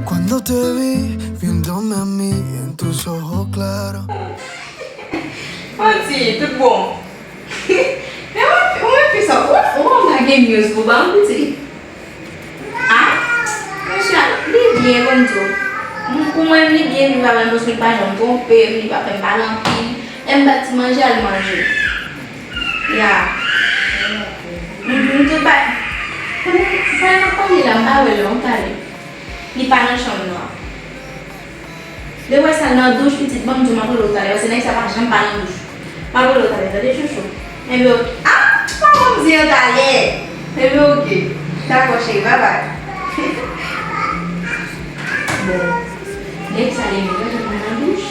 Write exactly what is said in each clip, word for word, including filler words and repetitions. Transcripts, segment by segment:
Cuando te vi, viéndome a mí en tus ojos claros. Manti, tout bon. Men ou, ou, men fi sa, ou, ou pa gen news pou ba m, piti. Ah, mesye, li byen, ban m di w. M, pou mwen, li byen, li pa ban m, paske li pa janm twonpe m, li pa fè m pale anpil. Lè m ba l ti manje, al manje. Ya. M, m tout pa, konnen, sa n ap pale la, m pa wè lè w pale. Li pa nan chanm nan. Lè w wè sa nan douch, pitit, ban m di w, m ap rele w talè, paske nèg sa pa janm pa nan douch. M ap rele w talè, tande, chouchou. Enben, oke. Ah, pa ban m di an talè. Enben, oke. Dakò, cheri, babay. Bon, nèg sa, li menm, pa janm pa nan douch.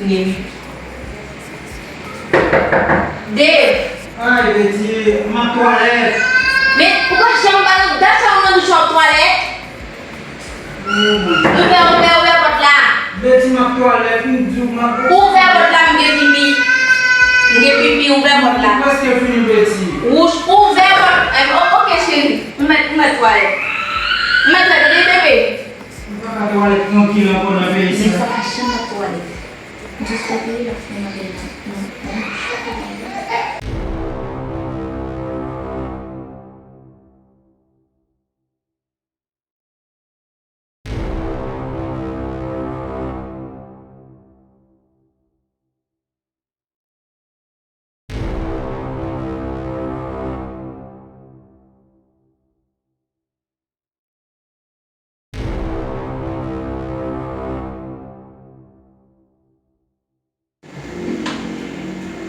Nèg. Dave! Ay, Betty, m ap twalèt. Men, ou pa janm pa nan dat sa ou nan douch w ap twalèt? Oh, Bondye. Ouvè, ouvè, ouvè pòt la. Betty, m ap twalèt, m di w m ap... Ouvè pòt la, m gen pipi. M gen pipi, ouvè pòt la. M prèske fini, Betty. Wouch, ouvè pòt. Eh, o-, oke, cheri. M mèt, m mèt twalèt. M mèt twalèt, tande, bebe. M pa ka twalèt trankil ankò nan peyi sa. Nèg sa pa janm ap twalèt. Jis kote l ap fè nan peyi sa. Non, non.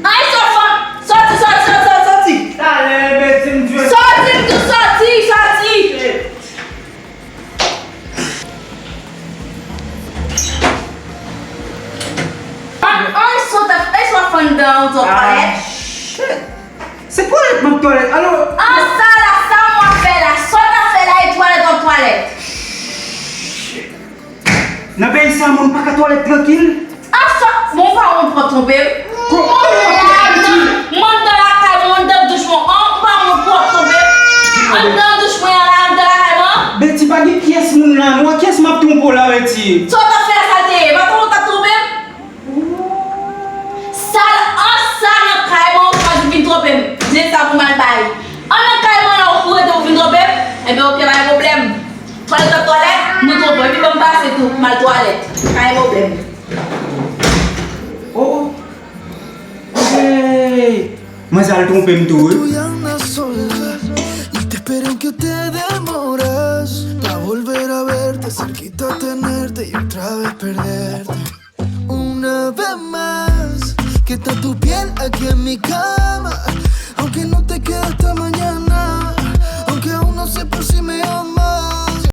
Ay, sòti, sòti, sòti, sòti, sòti. Talè, Betty, m jwe. Sòti, m di w sòti, sòti. An, an, sòt ap, e sòt fann dan ou twalèt. Ah, shit. Se twalèt m ap twalèt, alò. An, sa la, sa mwen ap fè la, sòt ap fè la, e twalèt w ap twalèt. Nan peyi sa, moun pa ka twalèt trankil. A sa, bon, ou pa wont pou w ap twonpe m? Ko-, kòman w ap twonpe m? Mwen anndan lakay mwen, anndan douch mwen, an, ou pa wont pou w ap twonpe m? Anndan douch mwen an la, anndan lakay mwen. Betty, pa gen pyès moun la, non. Kiyès m ap twonpe w la, Betty? Sa w t ap fè la, sa l te ye? Pa t wont w ap twonpe m? Sa, an, sa nan kay mwen, ou chwazi vin twonpe m. Zen sa pou m al bay. An, nan kay mwen la, ou rete ou vin twonpe m? Enben, oke, pa gen pwoblèm. Twalèt ap twalèt, nou twonpe. Epi ban m pase tou, m al twalèt. Pa gen pwoblèm. Oh, oh. Hey! Manzè al twonpe m tou, wi. Tú ya andas sola y te esperé aunque te demoras pa volver a verte, cerquita tenerte y otra vez perderte. Una vez más, que está tu piel aquí en mi cara.